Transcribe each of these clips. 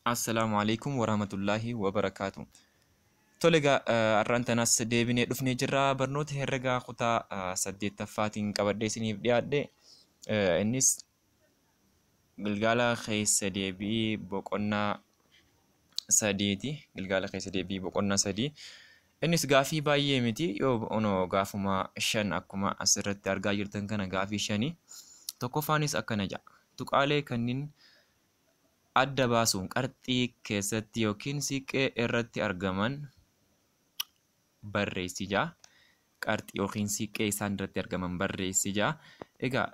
Assalaamu alaikum warahmatullaahi wabarakaatu. Tole egaa, har'aan tanaas deebinee dhufnee jirra. Barnoota herregaa kutaa 8ffaatiin qabadhee isiniif dhiyaadhe. Innis gilgaala keessa deebii boqonnaa 3ti. Gilgaala keessa deebii boqonnaa 3. Innis gaafii baay'ee miti, yoo onoo gaafuma 5, akkuma asirratti argaa jirtan kana gaafii 5. Tokkoffaanis akkana jedha. Tuqaalee kanneen adda baasuun qarxii keessatti yookiin siiqqee irratti argaman barreessi jedha. Qarxii yookiin siiqqee isaan irratti argaman barreessi jedha. Egaa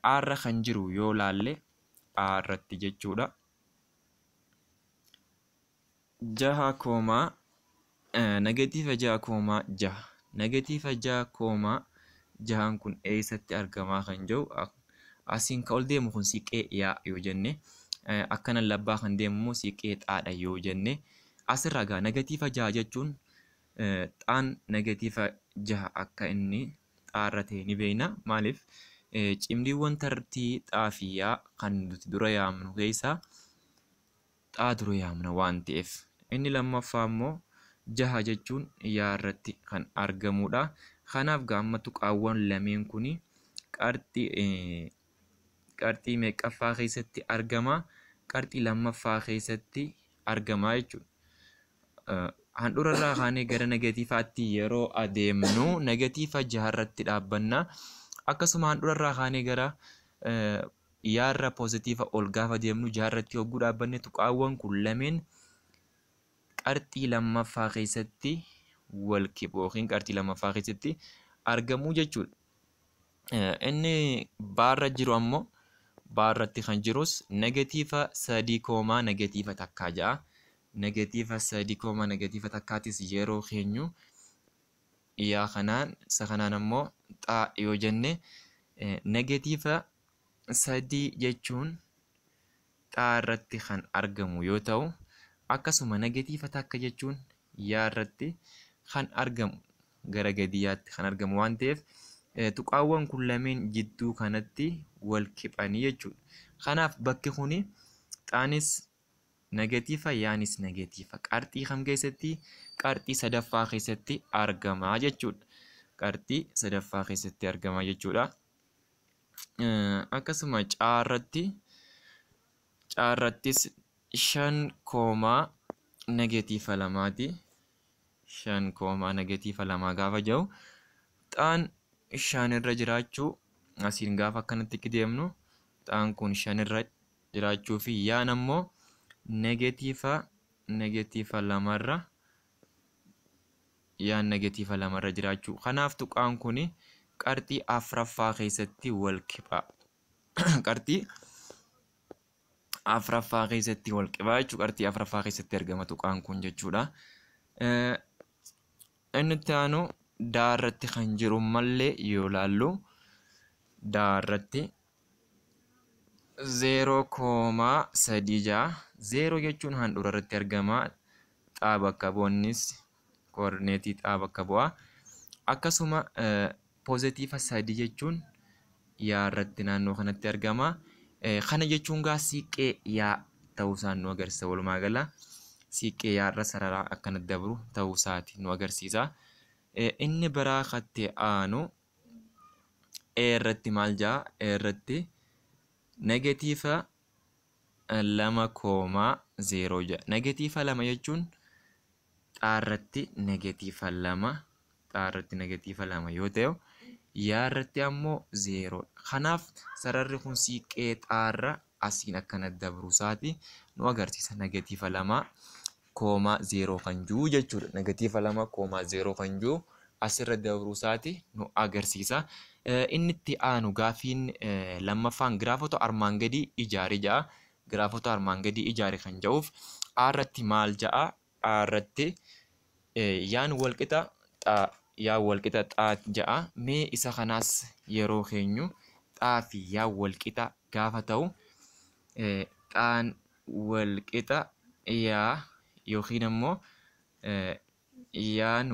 A irra kan jiru yoo laalle, A irratti jechuudha. 6 comma -6.6. -6.6n kun eessatti argamaa kan jiru, asiin ka ol deemu kun siiqqee yaa yoo jenne, akkana labbaa kan deemu immoo siiqqee xaadha yoo jenne, asirraa gaa -6 jechuun xaan -6 akka inni xaarra ta'e ni beekna. Maaliif? Cimdiiwwan tartii xaa fi yaa kan nuti dura yaamnu keessaa xaa dura yaamna waan ta'eef. Inni lammaffaa immoo 6 jechuun yaa irratti kan argamudha. Kanaaf gaamma tuqaawwan lameen kuni qarxii meeqaffaa keessatti argama? Qarxii lammaffaa keessatti argama jechuudha. Handhuura irraa kaanee gara negatiivaatti yeroo adeemnu -6 irratti dhaabbanna. Akkasuma handhuura irraa kaanee gara yaarra poozitiiva ol gaafa deemnu 6 irratti hogguu dhaabbanne, tuqaawwan kun lameen qarxii lammaffaa keessatti wal kiphu yookiin qarxii lammaffaa keessatti argamu jechuudha. Inni baarra jiru ammoo, baarratti kan jirus -3 comma -1 ja'a. -3 comma -1ttis yeroo keenyu yaa kanaan, isa kanaan ammoo xaa yoo jenne, -3 jechuun xaa irratti kan argamu yoo ta'u, akkasuma -1 jechuun yaa irratti kan argamu, gara gadiyaatti kan argamu waan ta'eef, tuqaawwan kun lameen jidduu kanatti wal kiphanii jechuudha. Kanaaf bakki kuni xaanis negatiiva, yaanis negatiiva. Qarxii kam keessatti? Qarxii sadaffaa keessatti argama jechuudha. Qarxii sadaffaa keessatti argama jechuudha. Akkasuma caarrattis 5 comma -2ti. 5 comma -2 gaafa jiru, xaan 5 irra jiraachuu, asiin gaafa akkanatti deemnu xaan kun 5 irra jiraachuu fi yaan ammoo -2rra, yaan -2rra jiraachuu. Kanaaf tuqaan kun qarxii afraffaa keessatti wal kipha. Qarxii afraffaa keessatti wal kipha jechuudha. Qarxii afraffaa keessatti argama tuqaan kun jechuudha. Inni itti aanu daarratti kan jiru mallee yoo laallu, daarratti 0 comma 3 ja'a. 0 jechuun handhuura irratti argama. Xaa bakka bu'annis koordineetii xaa bakka bu'a. Akkasuma +3 jechuun yaa irratti naannoo kanatti argama. Kana jechuun gaa siiqqee yaa ta'uusaa nu agarsiisa walumaa gala. Siiqqee yaarra sararaa akkanatti dabru ta'uusaati nu agarsiisa. Inni biraa katti aanu E irratti maal ja'a? E irratti -2 comma 0 jedha. -2 jechuun xaarratti -2, xaarratti -2 yoo ta'u, yaarratti ammoo 0dha. Kanaaf sararri kun siiqqee xaarra asiin akkanatti dabruusaati nu agarsiisa. -2 comma 0 kan jiru jechuudha. -2 comma 0 kan jiru asirra dabruusaati nu agarsiisa. Inni itti aanu gaafiin lammaffaan giraafota armaan gadii ijaari ja'a. Giraafota armaan gadii ijaari kan jedhuuf, A irratti maal ja'a? A irratti yaan walqixa xaa, yaan walqixa xaa ja'a. Mee isa kanaas yeroo keenyu, xaa fi yaan walqixa gaafa ta'u, xaan walqixa yaa yookiin ammoo yaan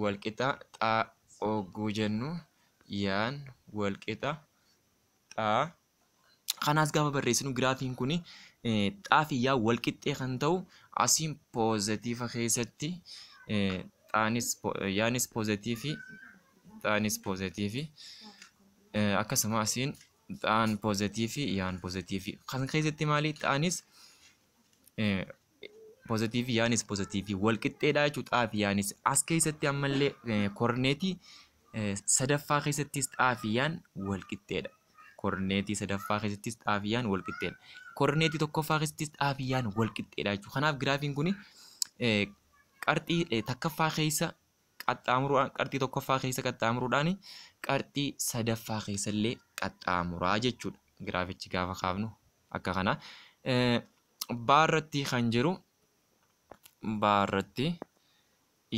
walqixa xaa ogguu jennu, yaan walqixa xaa. Kanaas gaafa barreessinu giraafiin kun Xaa fi yaa wal qixxee kan ta'u asiin poozitiiva keessatti xaanis yaanis poozitiivii xaanis poozitiivii akkasuma asiin xaan poozitiivii yaan poozitiivii kan keessatti maali xaanis poozitiivii yaanis poozitiivii wal qixxeedha jechuudha. Xaa fi yaanis as keessatti ammallee korneetii sadaffaa keessattis xaa fi yaan wal qixxeedha. Korneetii sadaffaa keessattis xaa fi yaan wal qixxeedha. Korneetii tokkoffaa keessattis xaa fi yaan wal qixxeedha jechuudha. Kanaaf giraafiin kun qarxii takkaffaa keessa qaxxaamuruudhaan qarxii tokkoffaa keessa qaxxaamuruudhaan qarxii sadaffaa keessa illee qaxxaamuraa jechuudha. Giraafichi gaafa kaafnu akka kana. Baarratti kan jiru baarratti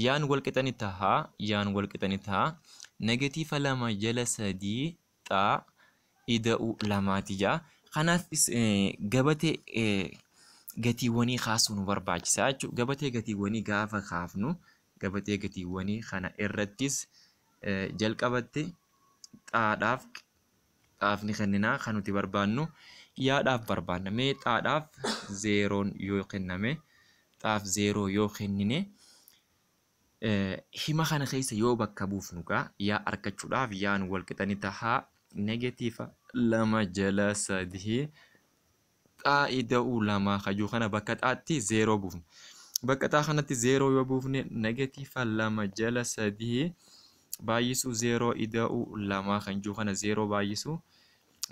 yaan wal qixani tahaa yaan wal qixani tahaa negatiiva 2 jala 3 xaa ida'uu 2 ja'a. Kanaaf gabatee gatiiwwanii kaasuu nu barbaachisa jechuudha. Gabatee gatiiwwanii gaafa kaafnu gabatee gatiiwwanii kana irrattis jalqabatti xaadhaaf xaafni kenninaa kan nuti barbaannu yaadhaaf barbaanna. Mee xaadhaaf 0 yoo kenname xaaf 0 yoo kennine hima kana keessa yoo bakka buufnu gaa yaa argachuudhaaf yaan wal qixani tahaa negatiiva 2 jala 3 xaa ida'uu 2 kajuu kana bakka xaatti 0 buufna. Bakka xaa kanatti 0 yoo buufne negatiiva 2 jala 3 baay'isuu 0 ida'uu 2 kan jiru kana 0 baay'isuu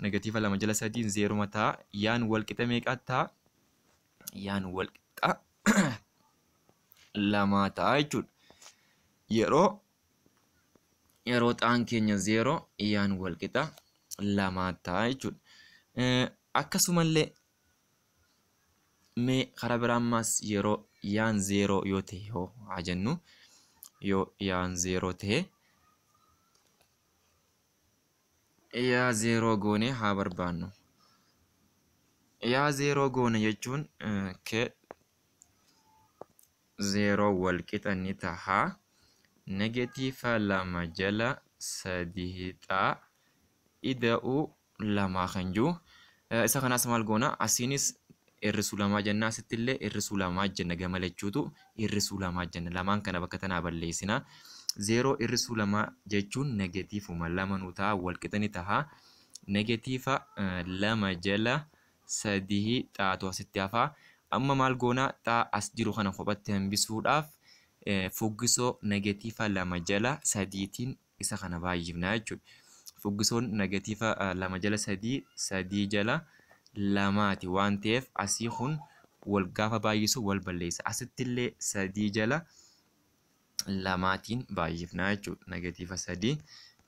negatiiva 2 jala 3 0 mataa yaan wal qixa meeqa ta'a? Yaan wal qixa 2 ta'a jechuudha. Yeroo xaan keenya 0 yaan wal qixa 2 ta'a jechuudha. Akkasumallee mee karaa biraa ammas yeroo yaan 0 yoo ta'e hoo haa jennu yoo yaan 0 ta'e yaa 0 goone haa barbaannu. Yaa 0 goone jechuun ke 0 wal qixa ni tahaa negatiiva 2 jala 3 xaa ida'uu 2 kan jiru. Isa kanaas maal goona asiinis hir'isuu 2 jenna asitti illee hir'isuu 2 jenna gama lachuutu hir'isuu 2 jenna lamaan kana bakka tanaa balleessina. 0 hir'isuu 2 jechuun negatiifuma 2 nu ta'a wal qixa ni ta'a. Negatiiva 2 jala 3 xaatu asitti hafaa. Amma maal goona xaa as jiru kana kophatti hambisuudhaaf fuggisoo negatiiva 2 jala 3tiin isa kana baay'ifna jechuudha. Fuggisoon negatiiva 2 jala 3 3 jala 2 waan ta'eef asii kun wal gaafa baay'isu wal balleessa. Asitti illee 3 jala 2tiin baay'ifna jechuudha. Negatiiva 3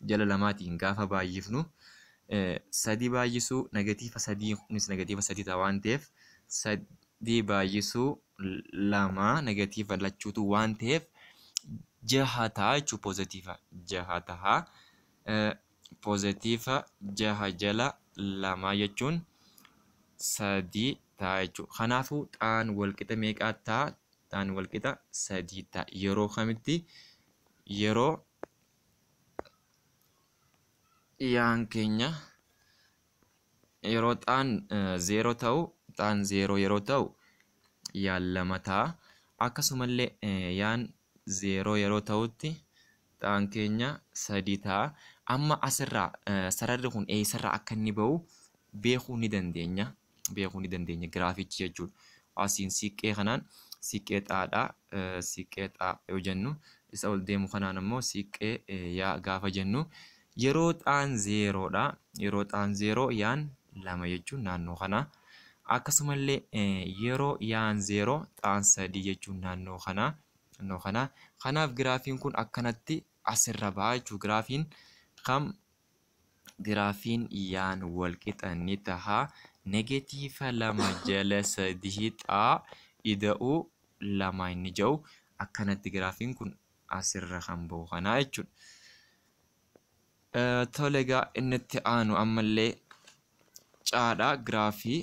jala 2tiin gaafa baay'ifnu 3 baay'isuu negatiiva 3 kunis negatiiva 3 ta'a waan ta'eef 3 baay'isuu 2 negatiiva lachuutu waan ta'eef 6 ta'a jechuudha. Poozitiiva 6 ta'a. Poozitiiva 6 jala 2 jechuun 3 ta'a jechuudha. Kanaafuu xaan wal qixa meeqaa ta'a? Xaan wal qixa 3 ta'a. Yeroo kamitti? Yeroo yaan keenya yeroo xaan 0 ta'u xaan 0 yeroo ta'u yaan 2 ta'a. Akkasumallee yaan 0 yeroo ta'utti xaan keenya 3 ta'a. Amma asirraa sararri kun eessarraa akka inni ba'u beekuu ni dandeenya. Beekuu ni dandeenya giraafichi jechuudha. Asiin siiqqee kanaan siiqqee xaadhaa siiqqee xaa yoo jennu isa ol deemu kanaan ammoo siiqqee yaa gaafa jennu yeroo xaan 0dha. Yeroo xaan 0 yaan 2 jechuun naannoo kana. Akkasumallee yeroo yaan 0 xaan 3 jechuun naannoo kana. Naannoo kana. Kanaaf giraafiin kun akkanatti asirra ba'a jechuudha. Giraafiin kam giraafiin yaan wal qixa ni taha negatiiva 2 jala 3 xaa ida'uu 2 inni jedhu akkanatti giraafiin kun asirra kan bahu kana jechuudha. Tole egaa inni itti aanu ammallee caadha giraafii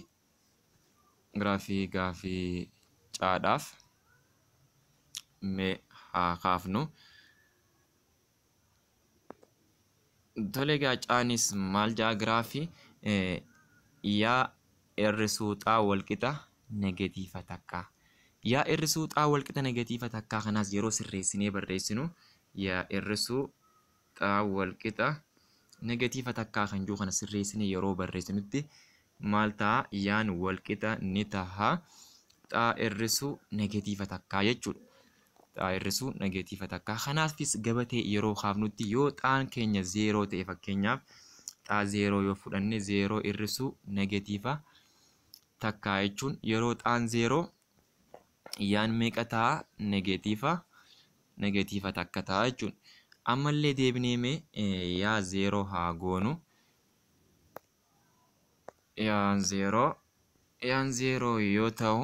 gaafii caadhaaf mee haa kaafnu. Tole egaa caanis maal jedha giraafii yaa hir'isuu xaa walqixa negatiiva takkaa. Yaa hir'isuu xaa walqixa negatiiva takkaa kanaas yeroo sirreessinee barreessinu yaa hir'isuu xaa walqixa negatiiva takkaa kan jiru kana sirreessinee yeroo barreessinutti maal ta'a? Yaan walqixa ni taha xaa hir'isuu negatiiva takkaa jechuudha. Xaa hir'isuu negatiiva takkaa. Kanaafis gabatee yeroo kaafnutti yoo xaan keenya 0 ta'e fakkeenyaaf xaa 0 yoo fudhanne 0 hir'isuu negatiiva takkaa jechuun yeroo xaan 0 yaan meeqa ta'a? Negatiiva takka ta'a jechuudha. Ammallee deebinee mee yaa 0 haa goonu. Yaan 0 yoo ta'u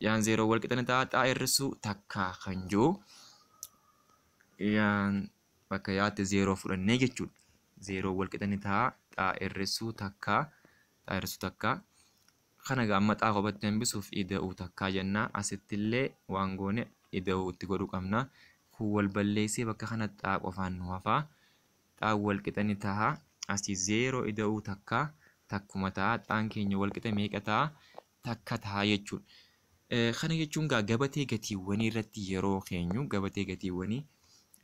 yaan 0 walqixa ni ta'a xaa hir'isuu takkaa kan jiru yaan bakka yaatti 0 fudhannee jechuudha. 0 walqixa ni ta'a xaa hir'isuu takkaa kana amma xaa kophatti hambisuuf ida'uu takkaa jenna. Asittillee waan goone ida'uu itti godhuu qabna. Kun wal balleessee bakka kana xaa qofaan nu hafaa. Xaa walqixa ni ta'a asii 0 ida'uu takkaa takkuma ta'a. Xaan keenya walqixa meeqa ta'a? Takka ta'a jechuudha. Kana jechuun gaa gabatee gatiiwwanii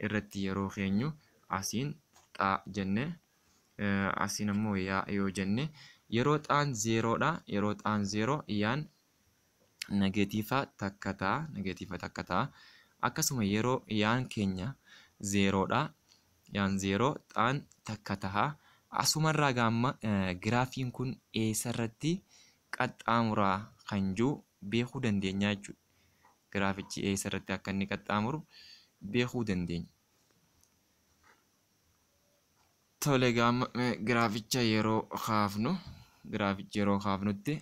irratti yeroo keenyu asiin xaa jenne asiin ammoo yaa yoo jenne yeroo xaan 0 dha. Yeroo xaan 0 yaan negatiiva takka ta'a. Akkasuma yeroo yaan keenya 0 dha. Yaan 0 xaan takka ta'a. Asumarraa gaamma giraafiin kun eessarratti qaxxaamuraa kan jiru beekuu dandeenya jechuudha. Giraafichi eessarratti akka inni qaxxaamuru beekuu dandeenya. Tole gaamma giraaficha yeroo kaafnutti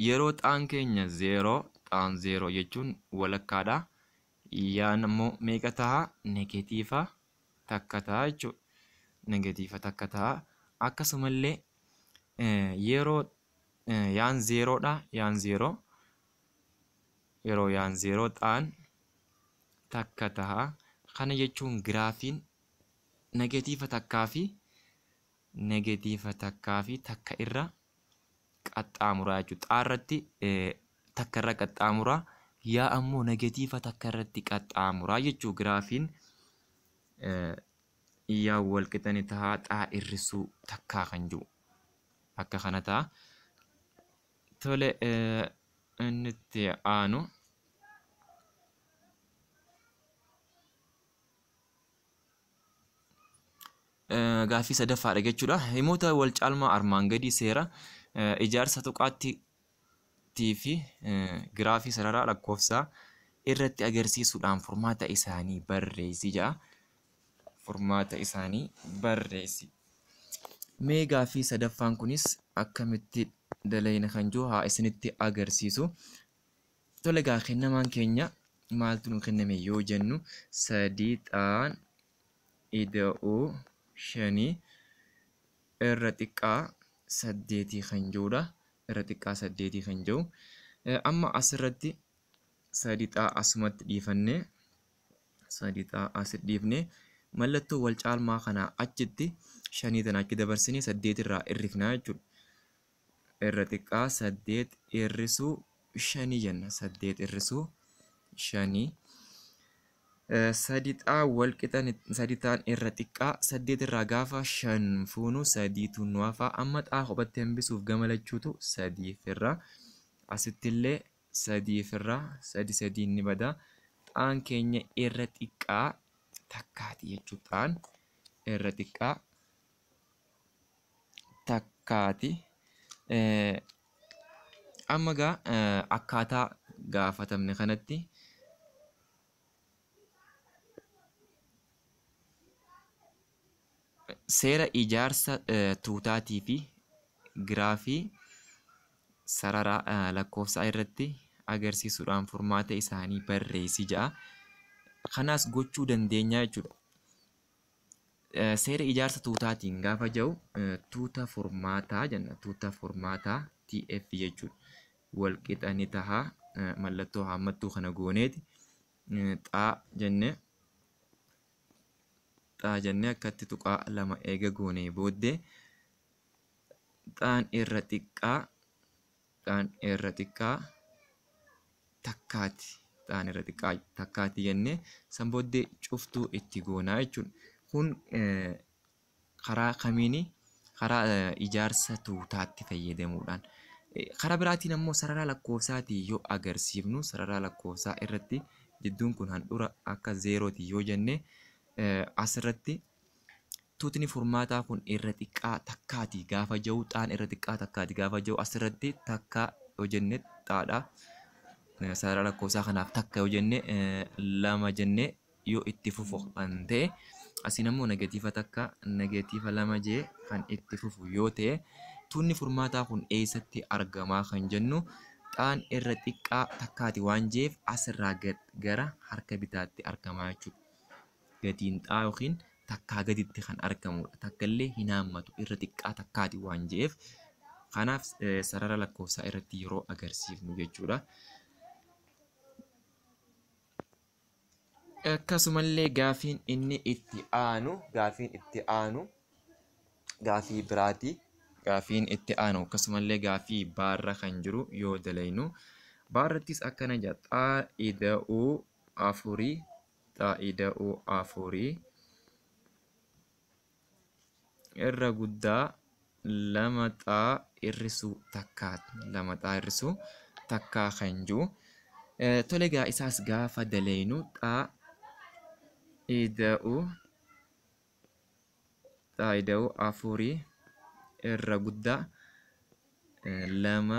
yeroo xaan keenya 0 xaan 0 jechuun walakkaadha. Yaan ammoo meeqa ta'a? Negatiiva takka ta'a jechuudha. Negatiiva takka ta'a. Akkasumallee yeroo yaan 0 dha. Yaan 0 yeroo yaan 0 xaan takka ta'a. Kana jechuun giraafiin negatiiva takkaa fi takka irra qaxxaamuraa jechuudha. Xaa irratti takka irra qaxxaamuraa, yaa ammoo negatiiva takka irratti qaxxaamuraa jechuudha. Giraafiin yaa walqixa ni ta'a xaa hir'isuu takkaa kan jiru akka kana ta'a. Tole inni itti aanu gaaffii sadaffaadha jechuudha. Himoota wal caalmaa armaan gadii seera ijaarsa tuqaattii fi giraafii sararaa lakkoofsaa irratti agarsiisuudhaan furmaata isaanii barreessi jedha. Furmaata isaanii barreessi. Mee gaaffii sadaffaan kunis akkamitti dalayna kan jiru haa isinitti agarsiisu. Tole gaa kennamaan keenya maaltu nu kenname yoo jennu 3 xaan ida'uu 5 irra xiqqaa 8 kan jirudha. Irra xiqqaa 8 kan jiru. Amma asirratti 3 xaa asumatti dhiifannee 3 xaa asitti dhiifnee mallattoo wal caalmaa kanaa achitti 5 tana achi dabarsinee 8 irraa hir'ifnaa jechuudha. Irra xiqqaa 8 hir'isuu 5 jenna. 8 hir'isuu 5 3 xaa walqixa 3 xaan irra xiqqaa 8 irraa gaafa 5 fuunu 3tu nu hafa. Amma xaa kophatti hambisuuf gama lachuutu 3 firra. Asittillee 3 firra. 3 3 ni bada. Xaan keenya irra xiqqaa takkaati jechuudha. Xaan irra xiqqaa takkaati. Amma gaa akkaataa gaafatamne kanatti seera ijaarsa tuutaatii fi giraafii sarara lakkoofsaa irratti agarsiisuudhaan furmaata isaanii barreessi jedha. Kanaas gochuu dandeenya jechuudha. Seera ijaarsa tuutaatiin gaafa jiru tuuta furmaataa jenna. Tuuta furmaataa TF jechuudha. Walqixa ni taha mallattoo haammattuu kana gooneeti xaa jennee akkatti tuqaa lama eega goonee booddee Xaan irra xiqqaa takkaati. Xaan irra xiqqaa takkaati jennee san booddee cuftuu itti goonaa jechuudha. Kun karaa kamiini? Karaa ijaarsa tuutaatti fayyadamuudhaan. Karaa biraatiin ammoo sarara lakkoofsaatii yoo agarsiifnu sarara lakkoofsaa irratti jidduun kun handhuura akka zeerooti yoo jenne asirratti tuutni furmaataa kun irra xiqqaa takkaati gaafa jiru xaan irra xiqqaa takkaati gaafa jiru asirratti takka yoo jenne xaadha. Sarara lakkoofsaa kanaaf takka yoo jenne lama jenne yoo itti fufu kan ta'e asiin ammoo negatiiva takka negatiiva lama jee kan itti fufu yoo ta'e tuutni furmaataa kun eessatti argamaa kan jennu xaan irra xiqqaa takkaati waan jeef asirraa gara harka bitaatti argamaa jechuudha. Gatiin xaa yookiin takkaa gaditti kan argamudha. Takka illee hin haammatu irra xiqqaa takkaati waan jeef kanaaf sarara lakkoofsaa irratti yeroo agarsiifnu jechuudha. Akkasumallee gaafiin inni itti aanu gaafii biraati. Gaafiin itti aanu akkasumallee gaafii baarra kan jiru yoo dalaynu baarrattis akkana jedha xaa ida'uu afurii irra guddaa lama xaa hir'isuu takkaa kan jiru. Tole egaa isaas gaafa dalaynu xaa ida'uu afurii irra guddaa lama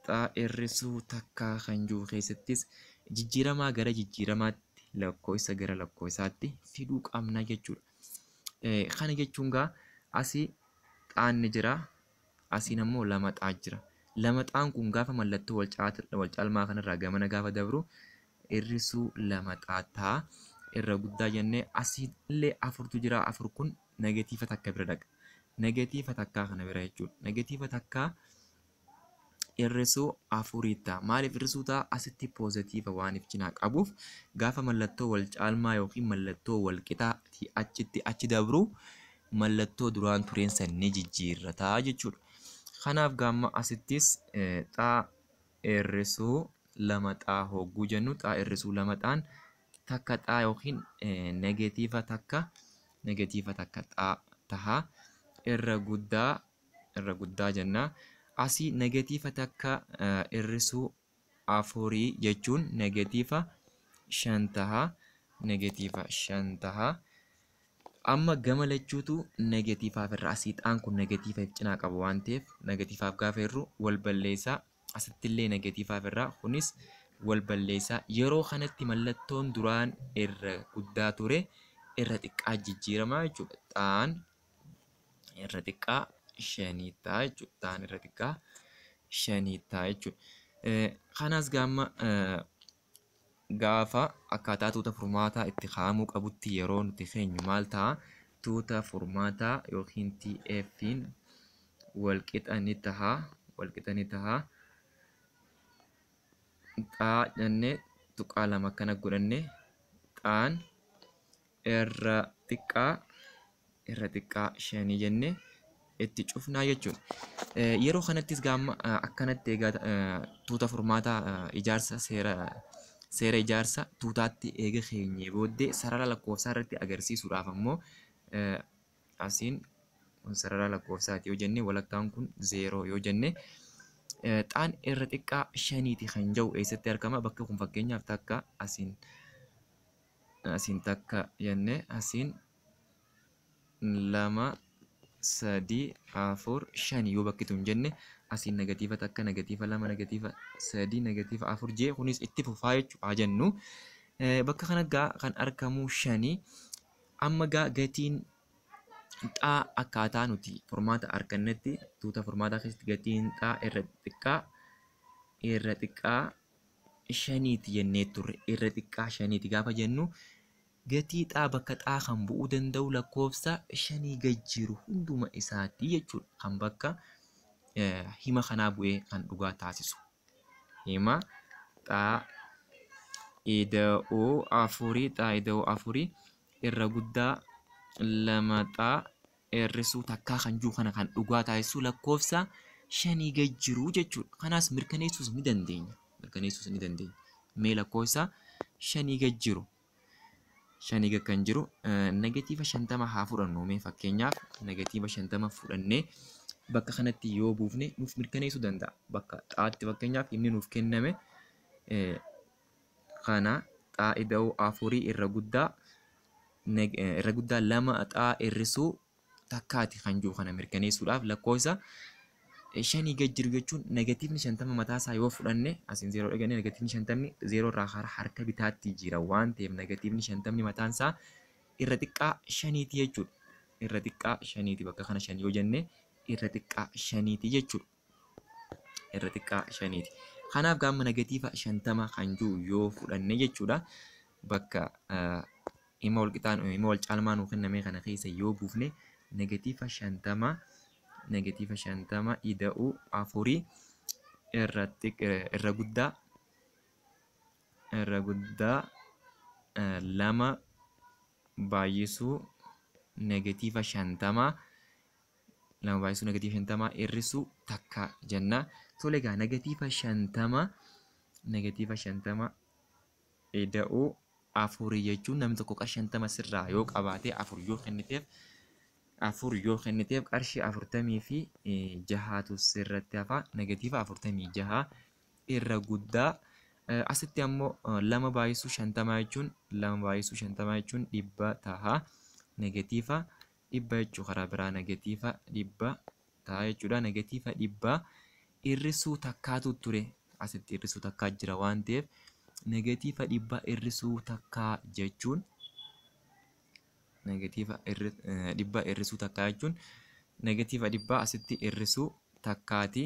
xaa hir'isuu takkaa kan jiru keessattis jijjiiramaa gara jijjiiramaatti lakkoofsa gara lakkoofsaatti fiduu qabna jechuudha. Kana jechuun gaa asii xaan ni jira asiin ammoo lama xaa jira. Lama xaan kun gaafa mallattoo wal caalmaa kanarraa gamana gaafa dabru hir'isuu lama xaa ta'a. Irra guddaa jennee asiillee afurtu jira. Afur kun negatiiva takka bira dhaqa. Negatiiva takkaa kana bira jechuudha. Negatiiva takkaa hir'isuu afurii ta'a. Maaliif hir'isuu ta'a? Asitti poozitiiva waan if cinaa qabuuf gaafa mallattoo wal caalmaa yookiin mallattoo wal qixaatii achitti achi dabru mallattoo duraan tureen san ni jijjiirrataa jechuudha. Kanaaf gaamma asittis xaa hir'isuu lama xaa hogguu jennu xaa hir'isuu lama xaan takka xaa yookiin negatiiva takka xaa taha. Irra guddaa jenna. Asii negatiiva takka hir'isuu afurii jechuun negatiiva shan taha. Negatiiva shan taha. Amma gama lachuutu negatiivaaf irra asii xaan kun negatiiva cinaa qabu waan ta'eef negatiivaaf gaafa hirru wal balleessaa. Asittillee negatiivaaf irraa kunis wal balleessaa. Yeroo kanatti mallattoon duraan irra guddaa ture irra xiqqaa jijjiiramaa jechuudha. Xaan irra xiqqaa shanii ta'a jechuudha. Xaan irra xiqqaa shanii ta'a jechuudha. Kanas gaama gaafa akkaataa tuuta furmaataa itti kaa'amuu qabutti yeroo nuti keenyu maal ta'a? Tuuta furmaataa yookiin TF'n wal qixa ni ta'a. Xaa jennee tuqaa lama akkana godhannee xaan irra xiqqaa shanii jennee itti cufnaa jechuudha. Yeroo kanattis gaama akkanatti egaa tuuta furmaataa ijaarsa seera ijaarsa tuutaatti eega keenyee booddee sarara lakkoofsaa irratti agarsiisuudhaaf ammoo asiin kun sarara lakkoofsaati yoo jenne walakkaan kun zeeroo yoo jenne xaan irra xiqqaa shaniiti kan jiru eessatti argama? Bakka kun fakkeenyaaf takka asiin takka jenne asiin lama sadii afur shani yoo bakki tun jenne asiin negatiiva takka negatiiva lama negatiiva sadii negatiiva afur jee kunis itti fufaa jechuudha jennu. Bakka kana gaa kan argamu shani. Amma gaa gatiin xaa akkaataa nuti furmaata argannetti tuuta furmaataa keessatti gatiin xaa irra xiqqaa shaniiti jennee turre. Irra xiqqaa shaniiti gaafa jennu gatii xaa bakka xaa kan bu'uu danda'u lakkoofsa shanii gad jiru hunduma isaati jechuudha. Kan bakka hima kanaa bu'ee kan dhugaa taasisu. Hima xaa ida'uu afurii irra guddaa lama xaa Hir'isuu takkaa kan jiru kana kan dhugaa taasisu lakkoofsa 5 gad jiru jechuudha. Kanaas mirkaneessuus ni dandeenya. Mirkaneessuus ni dandeenya. Mee lakkoofsa 5 gad jiru. 5 gad kan jiru negatiiva 50 haa fudhannu. Mee fakkeenyaaf negatiiva 50 fudhannee bakka kanatti yoo buufne nuuf mirkaneessuu danda'a. Bakka xaatti fakkeenyaaf inni nuuf kenname kana xaa ida'uu 4 irra guddaa 2 xaa hir'isuu takkaati kan jiru kana mirkaneessuudhaaf lakkoofsa 5 gad jiru jechuun negatiivni 50 mataa isaa yoo fudhanne asiin 0 dhagannee negatiivni 50 0 irraa karaa harka bitaatti jira waan ta'eef negatiivni 50 mataan isaa irra xiqqaa 5ti jechuudha. Irra xiqqaa 5ti bakka kana 5 yoo jenne irra xiqqaa 5ti jechuudha. Irra xiqqaa 5ti. Kanaaf gaama negatiiva 50 kan jiru yoo fudhanne jechuudha. Bakka hima wal qixaan hima wal caalmaa nuu kenname kana keessa yoo buufne negatiiva 50 negatiiva 50 ida'uu 4 irra guddaa 2 baay'isuu negatiiva 50 2 baay'isuu negatiiva 50 hir'isuu takka jenna. Tole egaa negatiiva 50 negatiiva 50 ida'uu 4 jechuun namni tokko qarshii 50 sirraa yoo qabaate 4 yoo kenniteef 4 yoo kenniteef qarshii 46tu sirratti hafa. Negatiiva 46 irra guddaa asitti ammoo 2 baay'isuu 50 jechuun 2 baay'isuu 50 jechuun 100 ta'a. Negatiiva 100 jechuu karaa biraa negatiiva 100 ta'a jechuudha. Negatiiva 100 hir'isuu takkaatu ture. Asitti hir'isuu takkaa jira waan ta'eef negatiiva 100 hir'isuu takkaa jechuun negatiiva 100 hir'isuu takkaa jechuun negatiiva 100 asitti hir'isuu takkaati.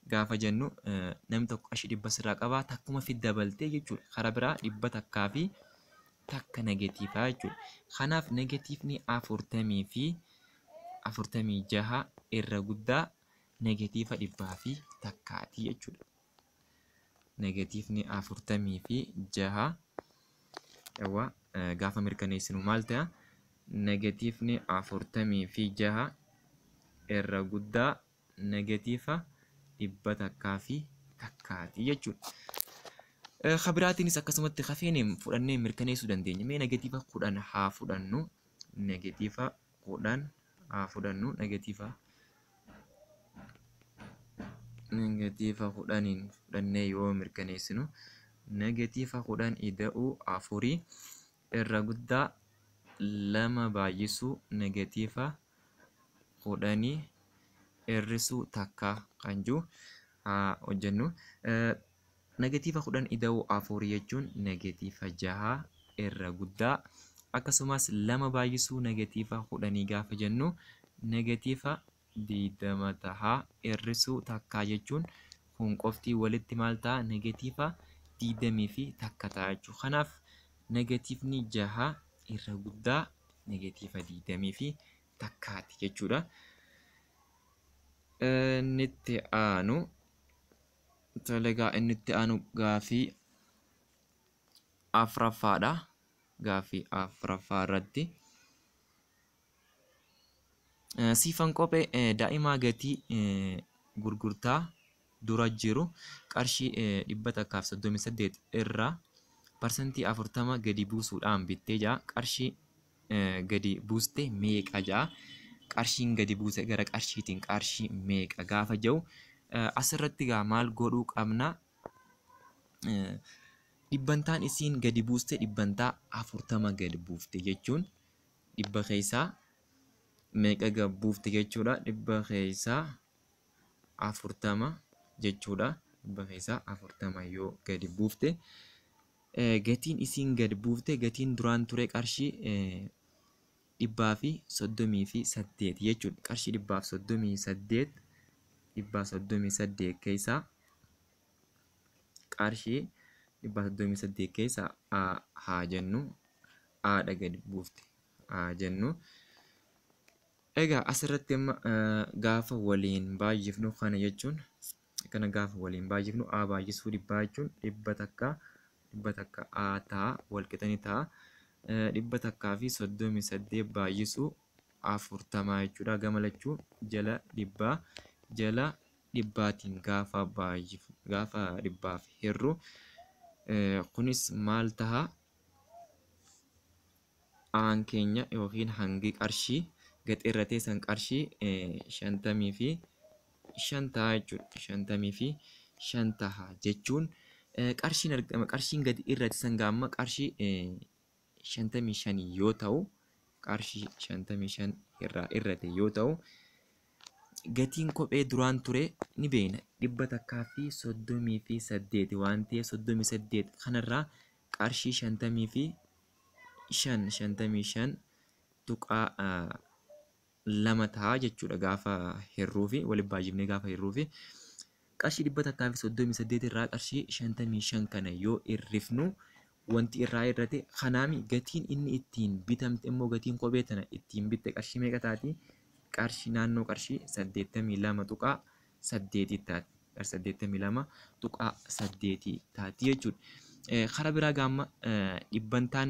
Gaafa jennu namni tokko qarshii 100 sirraa qabaa takkuma fi dabaltee jechuudha. Karaa biraa 100 takkaa fi takka negatiivaa jechuudha. Kanaaf negatiivni 40 fi 46 irra guddaa negatiiva 100 fi takkaati jechuudha. Negatiivni 46 yawwa gaafa mirkaneessinu maal ta'a? Negatiivni 46 irra guddaa negatiiva 100 takkaa fi takkaati jechuudha. Kabiraatiinis akkasumatti hafeen fudhannee mirkaneessuu dandeenya. Mee negatiiva 10 haa fudhannu. Negatiiva 10 haa fudhannu. Negatiiva 10 fudhannee yoo mirkaneessinu negatiiva 10 ida'uu 4 irra guddaa 2 baay'isuu negatiiva 10 hir'isuu takka kan jiru haa hojjennu. Negatiiva 10 ida'uu 4 jechuun negatiiva 6 irra guddaa akkasumas 2 baay'isuu negatiiva 10 gaafa jennu negatiiva 20 ta'a. Hir'isuu takkaa jechuun kun qofti walitti maal ta'a? Negatiiva 20 fi takka ta'a jechuudha. Kanaaf negatiivni 6 irra guddaa negatiiva 20 fi takkaati jechuudha. Inni itti aanu tole egaa inni itti aanu gaafii afuraffaadha. Gaafii afuraffaa irratti siifan kophee daa'imaa gatii gurgurtaa dura jiru qarshii 138 irraa parsantii 40 gadi buusuudhaan bittee jira. Qarshii gadi buuste meeqa jaa? Qarshiin gadi buuse gara qarshiitiin qarshii meeqa gaafa jiru asirratti gaa maal godhuu qabna? Dhibbantaan isiin gadi buuste dhibbantaa 40 gadi buufte jechuun dhibba keessaa meeqa gad buufte jechuudha. Dhibba keessaa 40 jechuudha. Dhibba keessaa 40 yoo gadi buufte gatiin isiin gadi buufte gatiin duraan ture qarshii 138 jechuudha. Qarshii 138 138 keessaa qarshii 138 keessaa A haa jennu. Aadha gadi buufte haa jennu. Egaa asirratti amma gaafa waliin baay'ifnu kana jechuun kana gaafa waliin baay'ifnu A baay'isuu dhibbaa jechuun 100 100 A ta'a walqixani ta'a. 138 baay'isuu 40 jechuudha. Gama lachuu jala dhibbaa jala dhibbaatiin gaafa baay'ifu gaafa dhibbaaf hirru kunis maal taha? Aan keenya yookiin hangi qarshii gad irratee san qarshii 55 taha jechuudha. 55 taha jechuun qarshiin argama qarshiin gadi irratti san gaamma qarshii 55 yoo ta'u qarshii 55 irraa irrate yoo ta'u gatiin kophee duraan ture ni beekna 138 waan ta'eef 38 kanarraa qarshii 55 55.2 ta'a jechuudha gaafa hirruu fi waliin baay'ifnee gaafa hirruu fi qarshii 138 irraa qarshii 55 kana yoo hirrifnu wanti irraa hirrate kanaami gatiin inni ittiin bitamte immoo gatiin kophee tana ittiin bitte qarshii meeqa taati? Qarshii naannoo qarshii 82.8 taati. 82.8 taati jechuudha. Karaa biraa gaamma dhibbantaan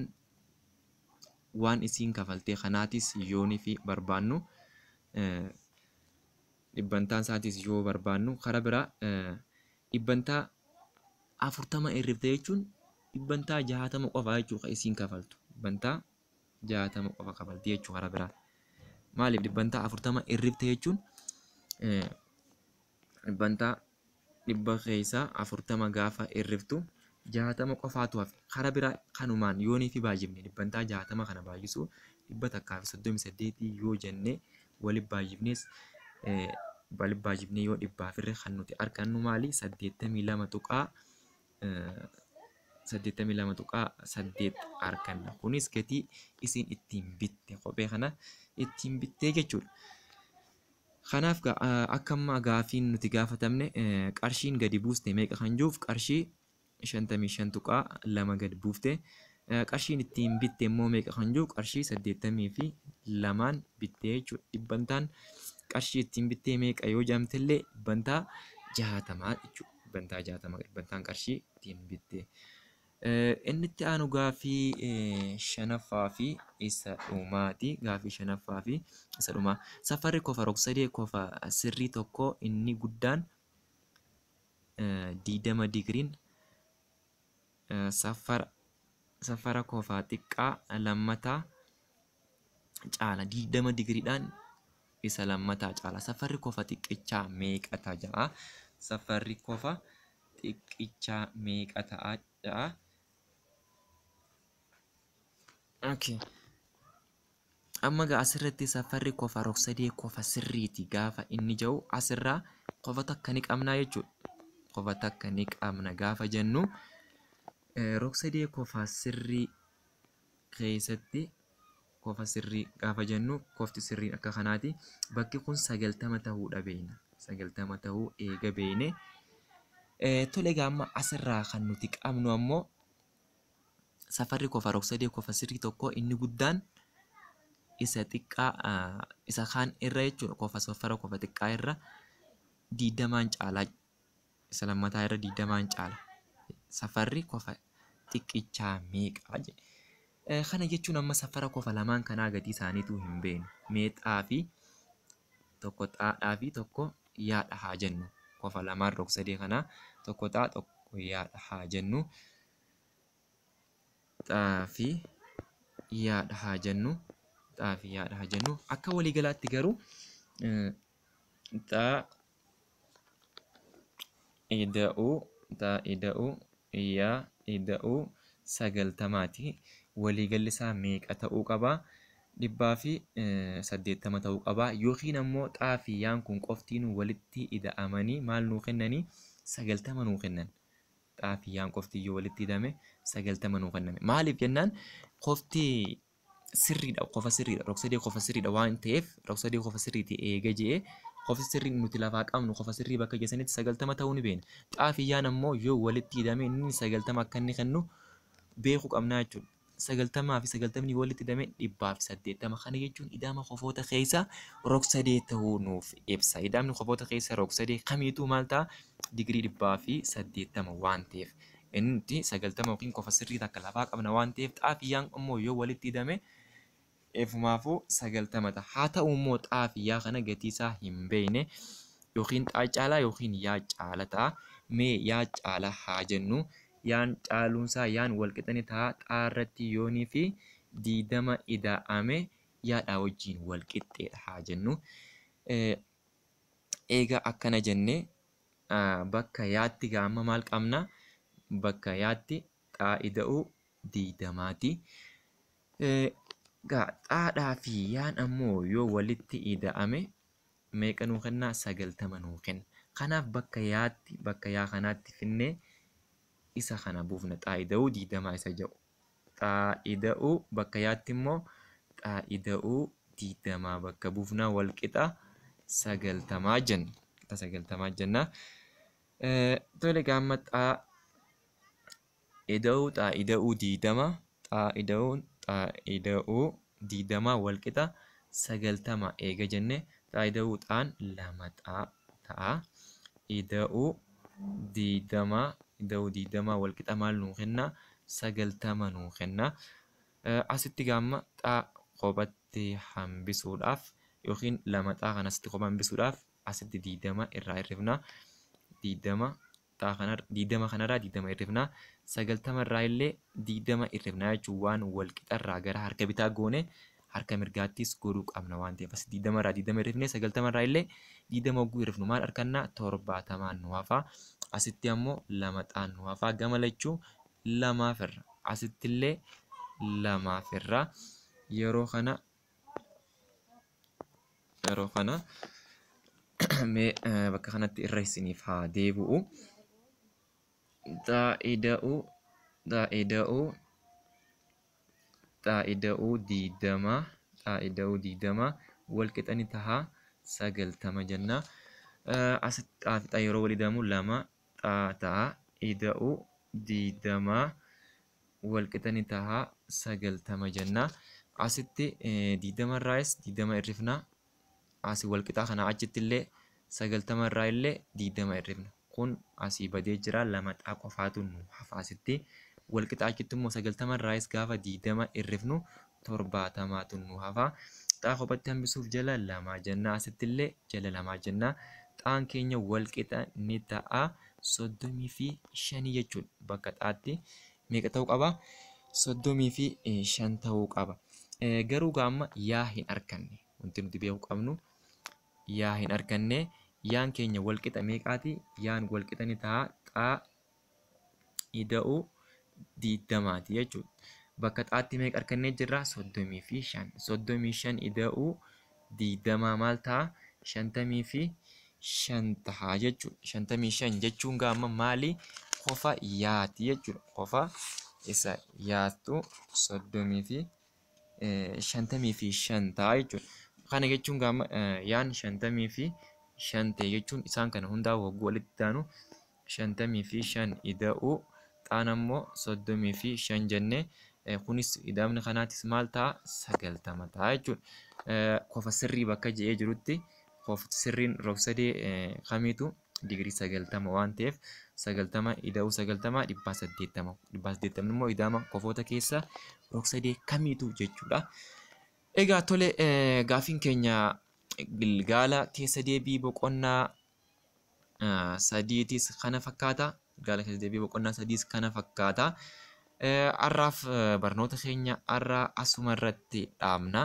waan isiin kafaltee kanaatis yoonii fi barbaannu dhibbantaan isaatis yoo barbaannu karaa biraa dhibbantaa 40 hirrifte jechuun dhibbantaa 60 qofa jechuudha isiin kafaltu. Dhibbantaa 60 qofa kafalti jechuudha karaa biraa. Maaliif dhibbantaa 40 hirrifte jechuun dhibbantaa 100 keessaa 40 gaafa hirriftu 60 qofaatu hafe. Karaa biraa kanumaan yoonii fi baay'ifne dhibbantaa 60 kana baay'isu 138 yoo jenne waliin baay'ifnes waliin baay'ifnee yoo dhibbaaf hirre kan nuti argannu maali? 82.8 arganna. Kunis gatii isiin ittiin bitte kophee kana ittiin bittee jechuudha. Kanaaf akka ammaa gaafiin nuti gaafatamne qarshiin gadi buuste meeqa kan jiruuf qarshii 55.2 gadi buufte. Qarshiin ittiin bitte immoo meeqa kan jiru qarshii 82 bittee jechuudha. Dhibbantaan qarshii ittiin bittee meeqa yoo jedhamtellee dhibbantaa 60 jechuudha. Dhibbantaa 60 dhibbantaan qarshii ittiin bitte. Inni itti aanu gaafii shanaffaa fi isa dhumaati. Gaafii shanaffaa fi isa dhumaa. Safarri kofa rog-sadee kofa sirrii tokko inni guddaan 20 digiriin safara kofa xiqqaa lammataa caala. 20 digiriidhaan isa lammataa caala. Safarri kofa xiqqichaa meeqa ta'a? Safarri kofa xiqqichaa meeqa ta'a? Okay. Amma gaa asirratti safarri kofa rog-sadee kofa sirriiti gaafa inni jiru asirraa kofa takka ni qabnaa jechuudha. Kofa takka ni qabna gaafa jennu rog-sadee kofa sirrii keessatti kofa sirrii gaafa jennu kofti sirriin akka kanaati. Bakki kun 90 ta'uudha beekna. 90 ta'uu eega beekne. Tole egaa amma asirraa kan nuti qabnu ammoo safarri kofa rog-sadee kofa sirrii tokko inni guddaan isa xiqqaa isa kaan irra jechuudha. Kofa safara kofa xiqqaa irra 20 caalaa isa lammataa irra 20 caala. Safarri kofa xiqqichaa meeqa jedhe. Kana jechuun amma safara kofa lamaan kanaa gatii isaaniitu hin beeknu. Meexaa fi tokko xaadhaa fi tokko yaadha haa jennu. Kofa lamaan rog-sadee kanaa tokko xaa tokko yaadha haa jennu. Xaa fi yaadha haa jennu. Xaa fi yaadha haa jennu. Akka waliigalaatti garuu xaa ida'uu xaa ida'uu yaa ida'uu 90ti. Waliigalli isaa meeqa ta'uu qabaa? 180 ta'uu qabaa. Yookiin ammoo xaa fi yaan kun qoftiin walitti ida'amanii maal nuu kennanii? 90 nuu kennan. Xaa fi yaan qofti yoo walitti ida'ame 90 nuu kenname. Maaliif jennaan qofti sirriidha, qofa sirriidha, rog-sadee qofa sirriidha waan ta'eef rog-sadee qofa sirriiti eega je'ee qofa sirrii nuti lafaa qabnu qofa sirrii bakka geessanitti 90 ta'uu ni beekna. Xaa fi yaan ammoo yoo walitti ida'ame inni 90 akka inni kennu beekuu qabnaa jechuudha. 90 fi 90 walitti ida'ame 180. Kana jechuun ida'ama kofoota keessa rog-sadee ta'uu nuuf ibsa. Ida'amni kofoota keessa rog-sadee kamiituu maal ta'a? Digirii 180 waan ta'eef. Inni 90 yookiin kofa sirrii takka lafaa qabna waan ta'eef xaa fi yaan ammoo yoo walitti ida'ame Efumaafuu 90 ta'a. Haa ta'u immoo xaa fi yaa kana gatii isaa hin beekne yookiin xaa caalaa yookiin yaa caala ta'a. Mee yaa caala haa jennu. Yaan caaluunsaa yaan walqixa ni ta'a. Xaa irratti yoonii fi 20 ida'ame yaadhaa wajjin walqixxeedha haa jennu. Egaa akkana jennee bakka yaatti gaama maal qabna? Bakka yaatti xaa ida'uu 20ti. Xaadhaa fi yaan ammoo yoo walitti ida'ame meeqa nuu kennaa? 90 nuu kenna. Kanaaf bakka yaatti bakka yaa kanaatti finnee isa kana buufna. Xaa ida'uu 20 isa jedhu. Xaa ida'uu bakka yaatti immoo xaa ida'uu 20 bakka buufnaa walqixa 90 jenna. 90 jenna. Tole gaama xaa ida'uu xaa ida'uu 20 xaa ida'uu xaa ida'uu 20 walqixa 90 eega jenne xaa ida'uu xaan 2 xaa ta'a. Ida'uu 20 ida'uu 20 walqixa maal nuu kenna? 90 nuu kenna. Asitti gaama xaa kophatti hambisuudhaaf yookiin 2 xaa kana asitti kopha hambisuudhaaf asitti 20 irraa hir'ifna. 20 xaa kana 20 kanarraa 20 hir'ifna. 90 irraa illee 20 hir'ifna jechuun waan walqixa irraa gara harka bitaa goone harka mirgaattis godhuu qabna waan ta'eef asitti 20 irraa 20 hir'ifne 90 irraa illee 20 hogguu hir'ifnu maal arganna? 70 nu hafa. Asitti ammoo 2 xaan nu hafa. Gama lachuu 2 irra. Asitti illee 2 irra. Yeroo kana mee bakka kanatti irra isiniif haa deebi'u. Xaa ida'uu xaa ida'uu xaa ida'uu 20 xaa ida'uu 20 walqixa ni ta'a 90 jenna. Asitti xaa fi xaa yeroo wal ida'amu 2 xaa ta'a ida'uu 20 walqixa ni ta'a 90 jenna. Asitti 20 irraayis 20 hir'ifna. Asii walqixaa kana achitti illee 90 irraa illee 20 hir'ifna. Kun asii badee jira 2 xaa qofaatu nu hafa asitti. Walqixa achitti immoo 90 irraayis gaafa 20 hir'ifnu 70tu nu hafa. Xaa kophatti hambisuuf jala 2 jenna. Asitti illee jala 2 jenna. Xaan keenya walqixa ni ta'a 35 jechuudha. Bakka xaatti meeqa ta'uu qaba? 35 ta'uu qaba. Garuu gaama yaa hin arganne. Wanti nuti beekuu qabnu yaa hin arganne. Yaan keenya walqixa meeqaati? Yaan walqixa ni ta'a xaa ida'uu 20ti jechuudha. Bakka xaatti meeqa argannee jirra? 35. 35 ida'uu 20 maal ta'a? 55 ta'a jechuudha. 55 jechuun gaama maali? Kofa yaati jechuudha. Kofa isa yaattu 55 ta'a jechuudha. Kana jechuun gaama yaan 55 ta'e jechuun isaan kana hundaa hogguu walitti taanu 55 ida'uu xaan ammoo 35 jennee kunis ida'amni kanaatis maal ta'a? 90 ta'a jechuudha. Kofa sirrii bakka jedhee jirutti kofa sirriin rog-sadee kamiitu digirii 90 waan ta'eef 90 ida'uu 90 180. 180 immoo ida'ama kofoota keessa rog-sadee kamiitu jechuudha. Egaa tole gaafiin keenya gilgaala keessa deebii boqonnaa sadiitis kana fakkaata. Gilgaala keessa deebii boqonnaa sadiis kana fakkaata. Har'aaf barnoota keenya har'a asuma irratti dhaabna.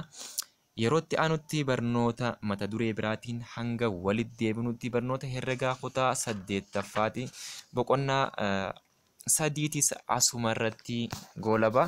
Yeroo itti aanutti barnoota mata duree biraatiin hanga walitti deebinutti barnoota herregaa kutaa 8ffaati. Boqonnaa sadiitis asuma irratti goolaba.